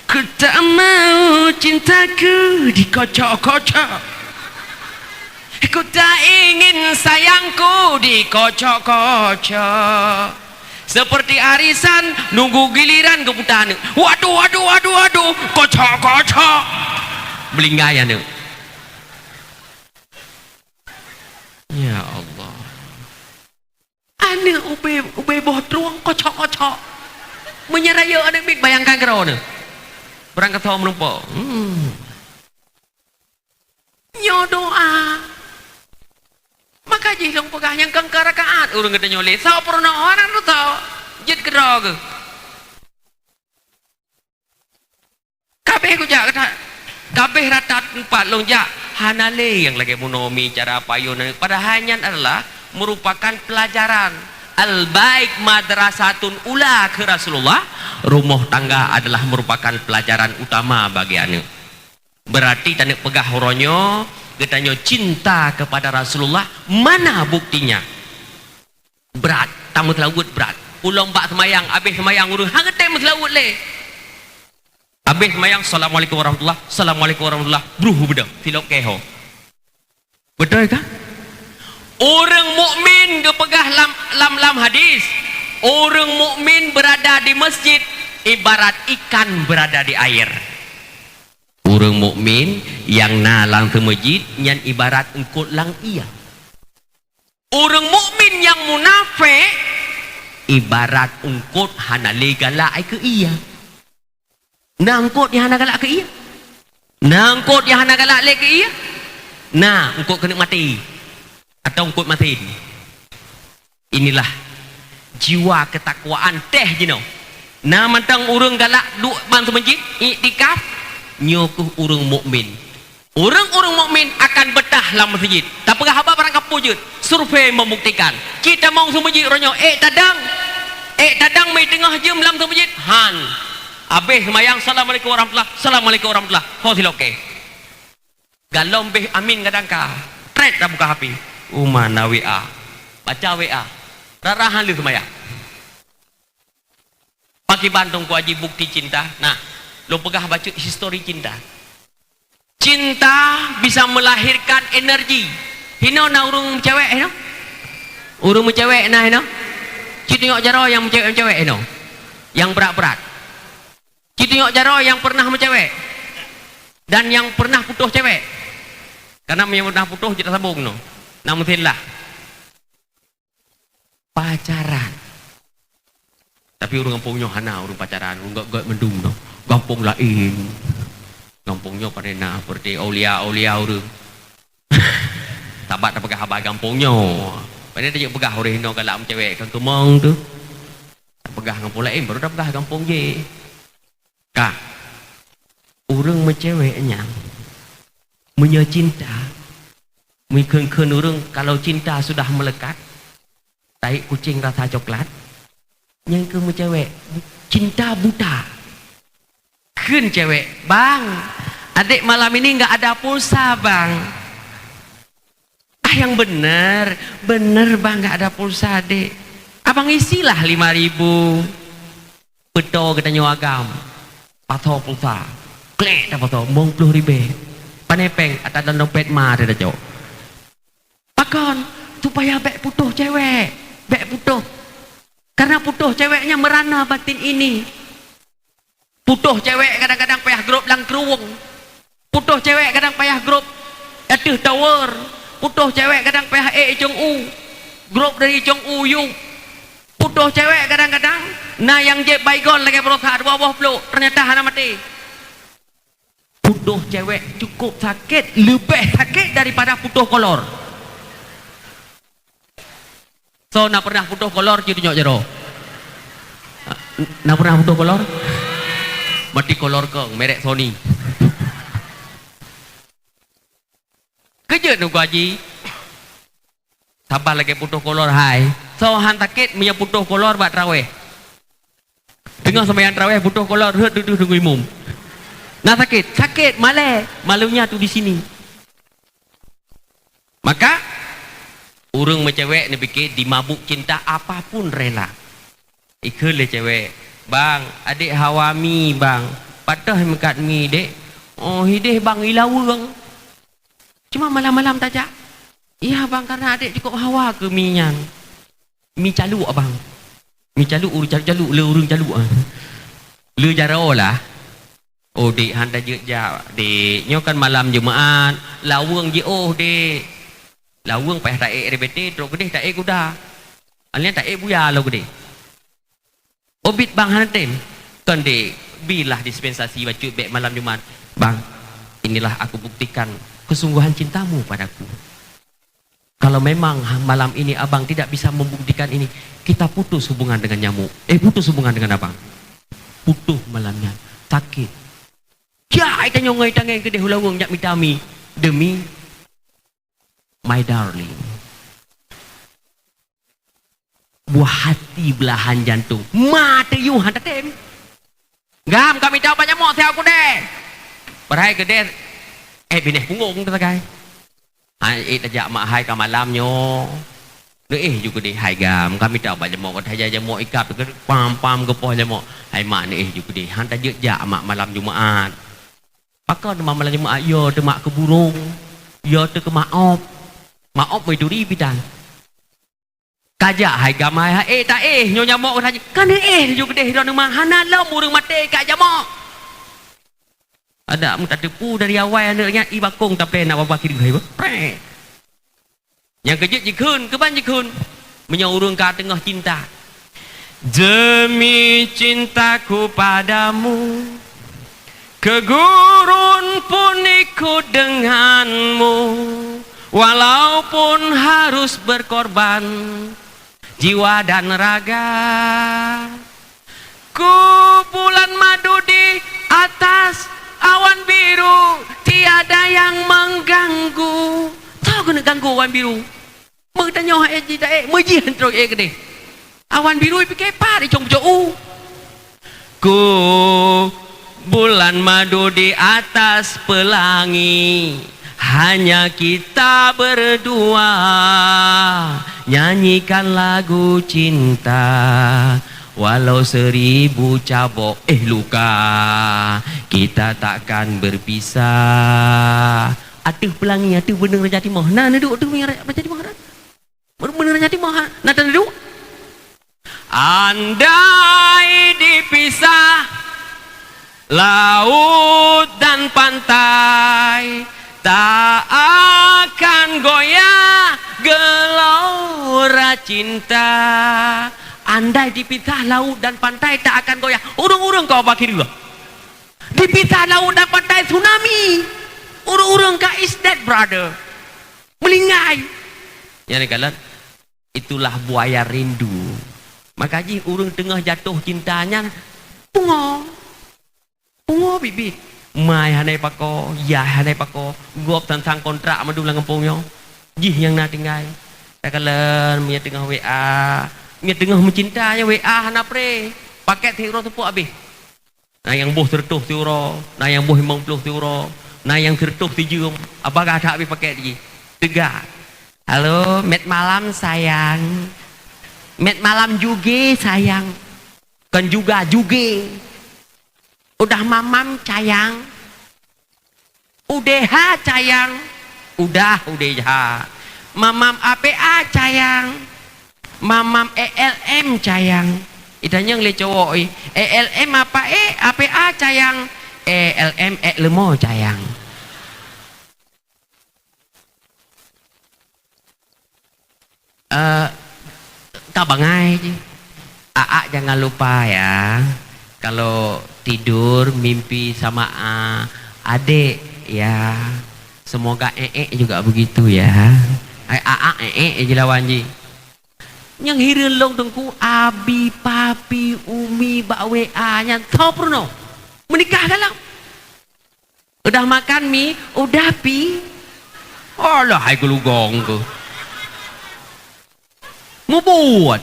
Ku tak mau cintaku dikocok-kocok. Ku tak ingin sayangku dikocok-kocok. Seperti arisan nunggu giliran geuputa aneuk. Waduh, waduh, waduh, waduh. Kocok-kocok. Meulinggai aneuk. Ya Allah. Aneuk ubé, ubé boh trueng kocok-kocok. Meunyo rayeuk aneuk miet, bayangkan keudroe neuh. Barangkasoe meurumpok. Hmm. Nyoe doa. Maka jih lôn peugah nyang keu rakaat ureueng geutanyoe lé. Soe peurunoe, hana teusoe. Jeuet keudroe geuh. Kabéh kujak, kabéh rata teumpat lôn jak, hana lé nyang lagèe meunoe mi cara payôn. Padahai nyan adalah merupakan pelajaran. Al-bait madrasatun ula kheun Rasulullah, rumoh tangga adalah merupakan pelajaran utama bagi aneuk. Berarti taneuk peugah uroe nyoe, geutanyoe cinta kepada Rasulullah, mana buktinya? Brat, tameuseulaweuet brat. Ulôn bak seumayang, abéh seumayang ureueng, hana tém meuseulaweuet lé. Abéh seumayang, "Assalamualaikum warahmatullah, assalamualaikum warahmatullah," bruh beudôh, silop keu ho. Beutôi kah? Ureueng mukmin geupeugah lam, lam, lam hadis, ureueng mukmin berada di masjid ibarat ikan berada di air. Ureueng mukmin nyang na lam seumeujid nyan ibarat eungkot lam ié. Ureueng mukmin nyang munafék ibarat eungkot hana lé galak keu ié. Na eungkot nyang hana galak keu ié? Na eungkot nyang hana galak lé keu ié? Na eungkot keuneuk maté atau eungkot masin. Inilah jiwa keutakwaan teuh jinoe. Na mantong ureueng galak duek ban seumeujid, iktikaf, nyoe keuh ureueng mukmin. Ureuëng-ureuëng mukmin akan beutah lam meuseujid. Tapeugah haba barang kapeue jeuet. Survei membuktikan. Cit tamong seumeujid uroe nyoe, ék tadang. Ék tadang meuteungoh jeuem lam seumeujid. Han. Abéh seumayang, "Assalamualaikum warahmatullah. Assalamualaikum warahmatullah." Ho silop kée. Galom béh amin kadang ka. Trét tabuka H P. Uma na W A. Baca W A. Rara han lheueh seumayang. Pakiban Teungku Haji bukti cinta? Nah, lôn peugah bacut histori cinta. Cinta bisa melahirkan energi. Hinoe na ureuëng meucewek hinoe? Ureuëng meucewek na hinoe? Cit tunyok jaroe nyang meucewek-meucewek hinoe. Nyang brat-brat. Cit tunyok jaroe nyang pernah meucewek. Dan nyang pernah putôh cewek. Karena nyang pernah putôh jeuet tasambong noh. Na meusen lah. Pacaran. Tapi ureuëng gampông nyoe hana ureuëng pacaran, ureuëng gét-gét mandum nyoe. Gampông laén. Gampông nyoe pane na seperti aulia-aulia ureuëng. Sabat tapeugah haba gampông nyoe. Pane tajak peugah ureuëng hinoe galak meucewek kan keumong tu. Tapeugah gampông laén baru tapeugah gampông jih. Ka. Ureuëng meucewek nyan meunyoe cinta, meukheun-kheun ureuëng kalau cinta sudah melekat, tahi kucing rasa coklat, nyang keu meucewek, cinta buta. Kheun cewek, "Bang, adik malam ini nggak ada pulsa, Bang." "Ah, yang bener, bener, Bang, nggak ada pulsa, Dek." "Abang isilah lima ribu." Peutoe geutanyoe agam. Pasoe pulsa. Klék tapasoe, mong ploh ribèe. Pane péng, ata dalam dompet ma teuh tacok. Pakon? Supaya bèk putôh cewek. Bèk putôh. Karena putôh cewek nyan merana batin ini. Putôh cewek kadang-kadang payah grob lam krueng. Putôh cewek kadang payah grob ateueh tower. Putôh cewek kadang payah ék i cong u. Grob dari i cong u yub. Putôh cewek kadang-kadang na nyang jieb Baygon lagèe baroesa dua boh plôk, ternyata hana maté. Putôh cewek cukup sakét, leubeh sakét daripada putôh kolor. Soe na pernah putôh kolor, cit tunyok jaroe. Na pernah putôh kolor? Mati kolor kong, merek Sony. Keujeuet Teungku Haji. Saban lagèe putôh kolor hai. Soe han sakét meunyoe putôh kolor bak traweh. Teungoh seumayang traweh putôh kolor rhot dudoe deungon imum. Na sakét? Sakét, malèe. Malunya tu di sini. Maka, ureueng meucewek neupike dimabuk cinta apapun rela. Ikheun lé cewek, "Bang, adék hawa mi, Bang. Pat teuh meukat mi, Dék?" "Oh, hidéh, Bang, i laweueng. Cuma malam-malam tajak." "Iya, Bang, karena adék cukup hawa keu mi nyan." Mi caluek, abang. Mi caluek, ureueng caluek-caluek, le ureueng caluek, ah. Le jaroe lah. Oh, Dek, han tajeuet jak, Dek. Nyoe kan malam Jumaat, laweueng jiôh, Dek. Laweueng payah taék R B T, trok keudeh taék guda. Alèh taék buya lom keudeh. Ubit bang hana tem. Kon, Dek, bilah dispensasi bacut bèk malam Jumaat. Bang, inilah aku buktikan kesungguhan cintamu padaku. Kalau memang ha-, malam ini abang tidak bisa membuktikan ini, kita putus hubungan dengan nyamuk. Eh, putus hubungan dengan abang. Putus malamnya. Sakit. Jak, ai tanyong ngai tangai keudeh u laweueng jak mita mi. Demi my darling. Buah hati belahan jantung. Ma teuyuh han tatem. Gam, ka mita ubat nyamok siat keudeh. Padahai keudeh, eh, binéh punggong teusagai. Hai, eh, tajak mak hai ka malam nyoe. Neuéh ju keudeh, hai gam, ka mita ubat nyamok, ka tajak nyamok ikab, pam-pam geupoh nyamok. Hai mak, neuéh ju keudeh, han tajeuet jak mak malam Jumaat. Pakon teuma malam Jumaat, yo teuh mak keu burong, yo teuh keu maop. Maop meuturi bidan. Kajak hai gam hai, ha, eh, taéh, nyoe nyamok ka, ka neuéh ju keudeh droeneuh ma, hana lom ureueng maté ka jamok. Adak meutateupeue dari awai aneuk nyan, i bakong taplè na babah kiri hai, prek. Nyang keujeuet jikheun, keuban jikheun. Meunyoe ureueng ka teungoh cinta. Demi cintaku padamu, ke gurun pun ikut denganmu, walaupun harus berkorban jiwa dan raga. Ku bulan madu di atas awan biru, Tiada yang mengganggu. Soe keuneuk ganggu awan biru? Meutanyoe hai jih taék, meujih trok ék keudeh. Awan biru pike pat icong pucok u. Ku bulan madu di atas pelangi, hanya kita berdua, nyanyikan lagu cinta, walau seribu cabok, eh, luka, kita takkan berpisah. Ateueh pelangi, ateueh beuneueng Raja Timoh. Na neuduek ateueh beuneueng Raja Timoh, na? Beuneueng Raja Timoh, ha? Na taduek? Andai dipisah laut dan pantai, tak akan goyah gelora cinta. Andai dipisah laut dan pantai, tak akan goyah. Ureueng-ureueng kau bakireuh. Dipisah laut dan pantai, tsunami. Ureueng-ureueng ka is dead, brother. Meulinggai. Nyan kalon. Itulah buaya rindu. Maka jih ureueng teungoh jatoh cinta nyan pungo. Pungo biet-biet. Mai hana ipako, yah hana ipako, gob sang-sang kontrak mandum lam gampông nyoe. Jih nyang na tinggai. Takalon meunyoe teungoh W A, meunyoe teungoh meucinta nyan W A hana pré. Paket siuroe seupôt abéh. Na nyang boh sireutôh siuroe, na nyang boh limong ploh siuroe, na nyang sireutôh sijeuem, aba gata habéh paket jih. Teuga. Halo, met malam sayang. Met malam juga sayang. Kon juga, juga. Udah mamam sayang. Udeh ha sayang. Udah, udeh ha. Mamam A P A sayang. Mamam E L M sayang. Itanyong lé cowok, eh, E L M apa, eh? A P A sayang. E L M ek leumo sayang. Eh, ka bangai jih. Aak jangan lupa ya, kalau tidur mimpi sama, ah, adek ya. Semoga eek juga begitu ya. Ai aak eek je lawan jih. Nyang hireuen lôn teungku, abi, papi, umi bak W A nyan tho peurunoe. Meunikah galak. Udah makan mi? Udah pi. Alah, hai geulugong keuh. Mubuet.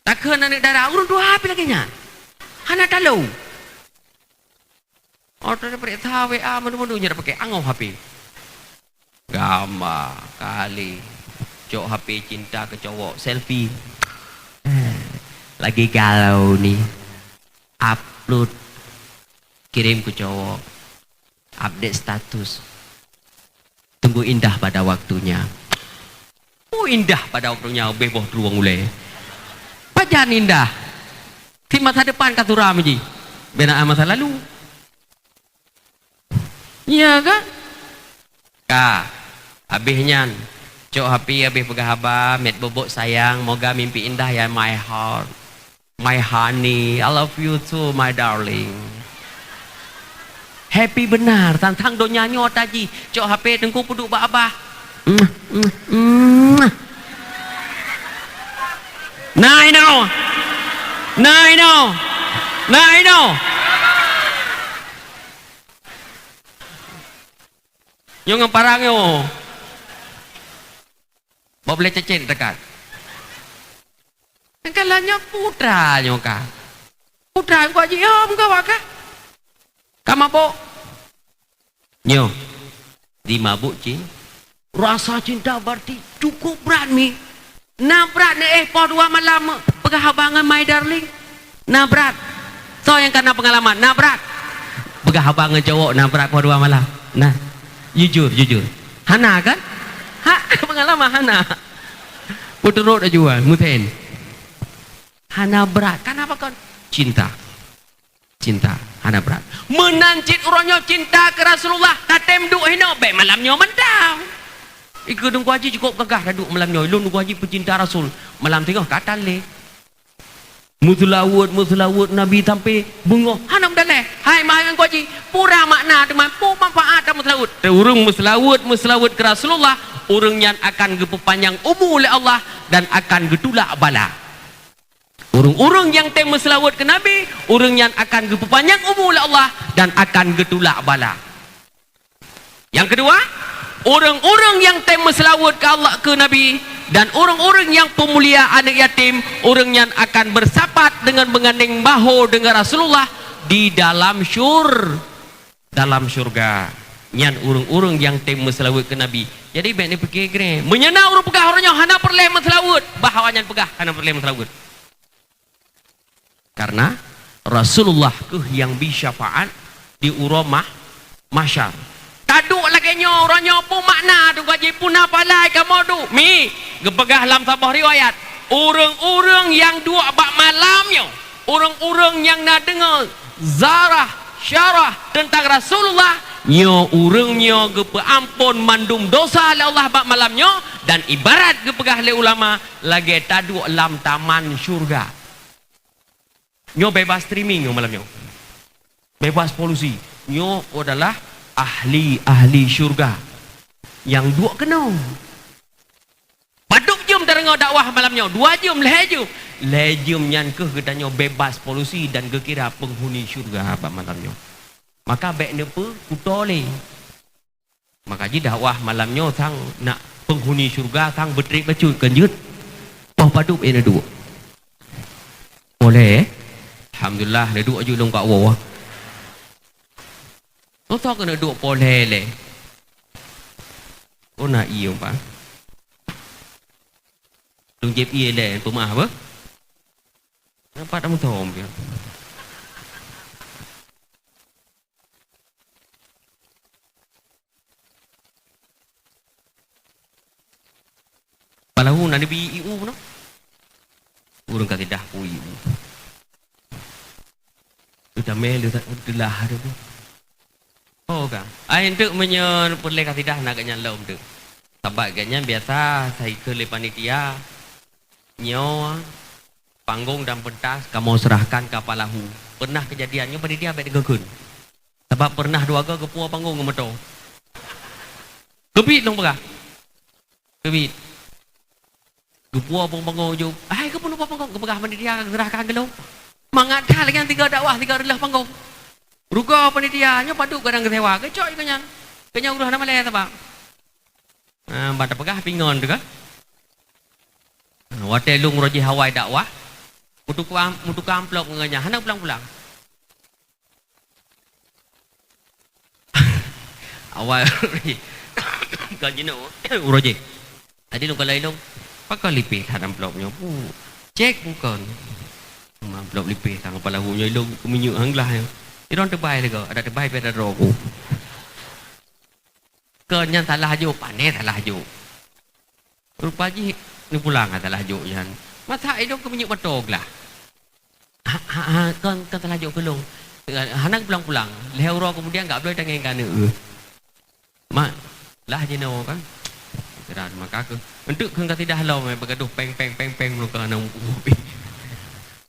Takheun aneuk dara, ureueng tuha pi lagèe nyan. Hana talo. Oh, tadi peuriksa W A, meudu-meudu nyan pakai angoh H P. Gamba kali. Cok H P cinta keu cowok, selfie. Eh, lagi galau ni. Upload, kirim keu cowok. Update status. Tunggu indah pada waktunya. Oh, indah pada waktunya, ubeh boh trueng ulèe. Pajan indah. Di masa depan ka suram jih. Bèk na masa lalu. Iya kan? Ka, habéh nyan, cok H P habéh peugah haba, met bobok sayang, moga mimpi indah ya my heart. My honey, I love you too, my darling. Happy benar, tantang donya nyoe taji, cok H P teungku peuduek bak abah. Mwah, mwah, mwah. Nah, inoe. Nah, inoe. Nah, inoe. Nyoe ngon parang nyoe. Bak boleh cecet dekat. Kan lah nyoe putra nyoe ka. Putra nyoe kok jiyom ke awak ka? Ka mabok. Nyoe. Di mabok cin. Rasa cinta berarti cukup berat mi. Na brat neuéh poh dua malam peugah haba ngon my darling. Na brat. Soe nyang kana peungalaman? Na brat. Peugah haba ngon cowok na brat poh dua malam. Nah, jujur, jujur. Hana kan? Ha, peungalaman hana. Peuturot ajuan, muten. Hana brat. Kenapa kon? Cinta. Cinta hana brat. Meunan cit uroe nyoe cinta keu Rasulullah, tatem duek hinoe, bèk malam nyoe mantong. Ikeu Teungku Haji cukup gagah taduek malam nyoe. Lôn Teungku Haji peucinta Rasul. Malam teungoh ka tan lé. Meuseulaweuet, meuseulaweuet Nabi sampai beungoh hana meudaleh. Hai Teungku Haji, peue makna teuma peue manfaat meuseulaweuet? Ureueng meuseulaweuet, meuseulaweuet keu Rasulullah, ureueng nyan akan geupeupanjang umu lé Allah dan akan geutulak bala. Ureuëng-ureuëng nyang tem meuseulaweuet keu Nabi, ureuëng nyan akan geupeupanyang umu lé Allah dan akan geutulak bala. Nyang keudua, ureuëng-ureuëng nyang tem meuseulaweuet keu Allah, keu Nabi, dan ureuëng-ureuëng nyang peumulia aneuëk yatim, ureuëng nyan akan beusapat deungon beugandeng bahô deungon Rasulullah di dalam syur-, dalam syurga. Nyan ureuëng-ureuëng nyang tem meuseulaweuet keu Nabi. Jadi, bék neupiké greh. Meunyoe na ureuëng peugah uroe nyoe hana peureulée meuseulaweuet, bah awaknyan peugah hana peureulée meuseulaweuet. Karena Rasulullah keuh nyang bi syafaat di uroe mah-, mahsyar. Taduek lagée nyoe, uroe nyoe peue makna tu, ka jipeuna palai kamoe duek? Mi, geupeugah lam saboh riwayat, ureuëng-ureuëng nyang duek bak malam nyoe, ureuëng-ureuëng nyang na deungoe zarah, syarah teuntang Rasulullah, nyoe ureuëng nyoe geupeuamphon mandum dosa lé Allah bak malam nyoe, dan ibarat geupeugah lé ulama, lagée taduek lam taman syurga. Nyoe bebas streaming nyoe malam nyoe. Bebas polusi. Nyoe adalah ahli-ahli syurga nyang duek keunoe. Padub jeuem tadeungoe dakwah malam nyoe? Dua jeuem, lhée jeuem. Lhée jeuem nyan keuh geutanyoe bebas polusi dan geukira penghuni syurga bak malam nyoe. Maka bék neupeu kuto lé. Maka jih dakwah malam nyoe sang nak penghuni syurga sang beutreb bacut, kon jeuet? Poh padub, eh, neuduek. Poh lhée, eh? Alhamdulillah, neuduek aju lôn ka woe. Soe keuneuk duek poh lhée lé? Oh, na ié, Pak. Lôn jieb ié lé, peumaah apa? Nampak tak mutom dia? Palahu na neubi ié u noh. Ureuëng kasidah ku ié u. Utamé le teulah ada tu. Oh ka. Ai enteuk meunyoe peureulée kasidah na geuhnyan lom teuk. Sabab geuhnyan biasa saikeu lé panitia nyoe panggong dan pentas kamoe serahkan keu Palahu. Pernah kejadian nyoe panitia bék deungoe kheun. Sabab pernah dua go geupuwoe panggong ngon moto. Keubiet lôn peugah. Keubiet. Geupuwoe panggong-panggong ujong. Hai, keupeue lupa panggong? Geupeugah panitia geurahkan geulong. Mangat that lagée tiga dakwah, tiga reuloh panggong. Rugoe panitia, nyoe padub kadang geusewa. Geucok ikoe nyan. Keu nyan uroe hana malée sabab. Ah, ban tapeugah pingon teuh ka. Ah, watée lôn uroe jih awai dakwah, meutukang, meutukang amplop ngon nyan, hana pulang-pulang. Awai kon jinoe uroe jih. Tadi lôn kalon ilong, pakon lipéh that amplop nyoe? Puh, cek bukon. Amplop lipéh that ngon Palahu nyoe ilong keuminyuk han glah nyoe. Sidroe teubai lé goe, adak teubai pih adak droe ku. Kon nyan salah jok, pane salah jok. Rupa jih neupulang salah jok nyan. Masa ilong keuminyuk moto glah. Ha, ha, ha, kon, kon salah jok keu lôn. Hana pulang-pulang. Lhée uroe keumudian gak bloe tangieng keu aneuk geuh. Mak, lah jinoe kan. Kira maka keuh. Enteuk kheun kasidah lom, eh, beugadoh peng, peng, peng, peng, meulungka aneuk muphom.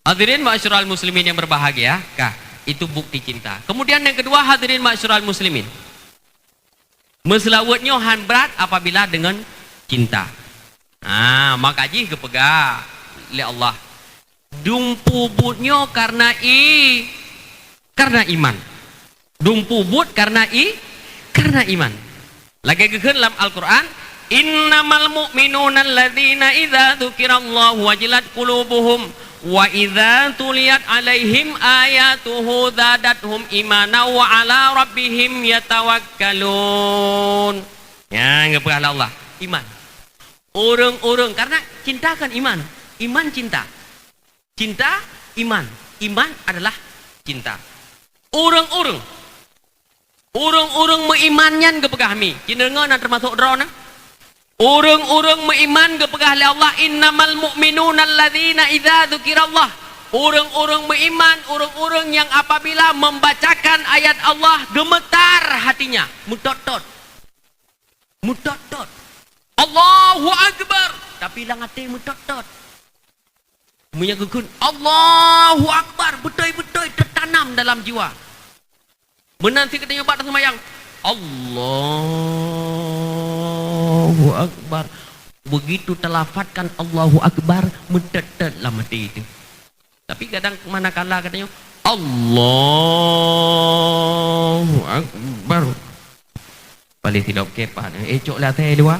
Hadirin ma'asyiral muslimin yang berbahagia, kah, itu bukti cinta. Kemudian yang kedua, hadirin ma'asyiral muslimin. Meuseulaweuet nyoe han brat apabila deungon cinta. Ah, maka jih geupeugah lé Allah, dumpeue buet nyoe kareuna i-, kareuna iman. Dumpeue buet kareuna i-, kareuna iman. Lagée geukheun lam Al-Qur'an, "Innamal mu'minuna alladzina idza dzukirallahu wajilat qulubuhum." "Wa idza tuliyat 'alaihim ayatuhu zadathum imana wa 'ala rabbihim yatawakkalun." Nyan geupeugah lé Allah, iman. Ureuëng-ureuëng, karena cinta kan iman. Iman cinta. Cinta, iman. Iman adalah cinta. Ureuëng-ureuëng Ureuëng-ureuëng meuiman nyan geupeugah mi, ci neudeungoe na teumasok droeneuh. Ureuëng-ureuëng meuiman geupeugah lé Allah, "Innamal mu'minuna alladzina idza dzukirallah." Ureuëng-ureuëng meuiman, ureuëng-ureuëng nyang apabila membacakan ayat Allah, gemetar hatinya, meutot-tot. Meutot-tot. "Allahu Akbar," tapi lam até meutot-tot. Meunyoe geukheun, "Allahu Akbar," beutôi-beutôi teutanam dalam jiwa. Meunan cit geutanyoe bak taseumayang, "Allahu Akbar." Begitu talafatkan Allahu Akbar, meutot-tot lam até teuh. Tapi kadang manakala katanya, "Allahu Akbar." Paling tidak kepah, eh, cok latih dua.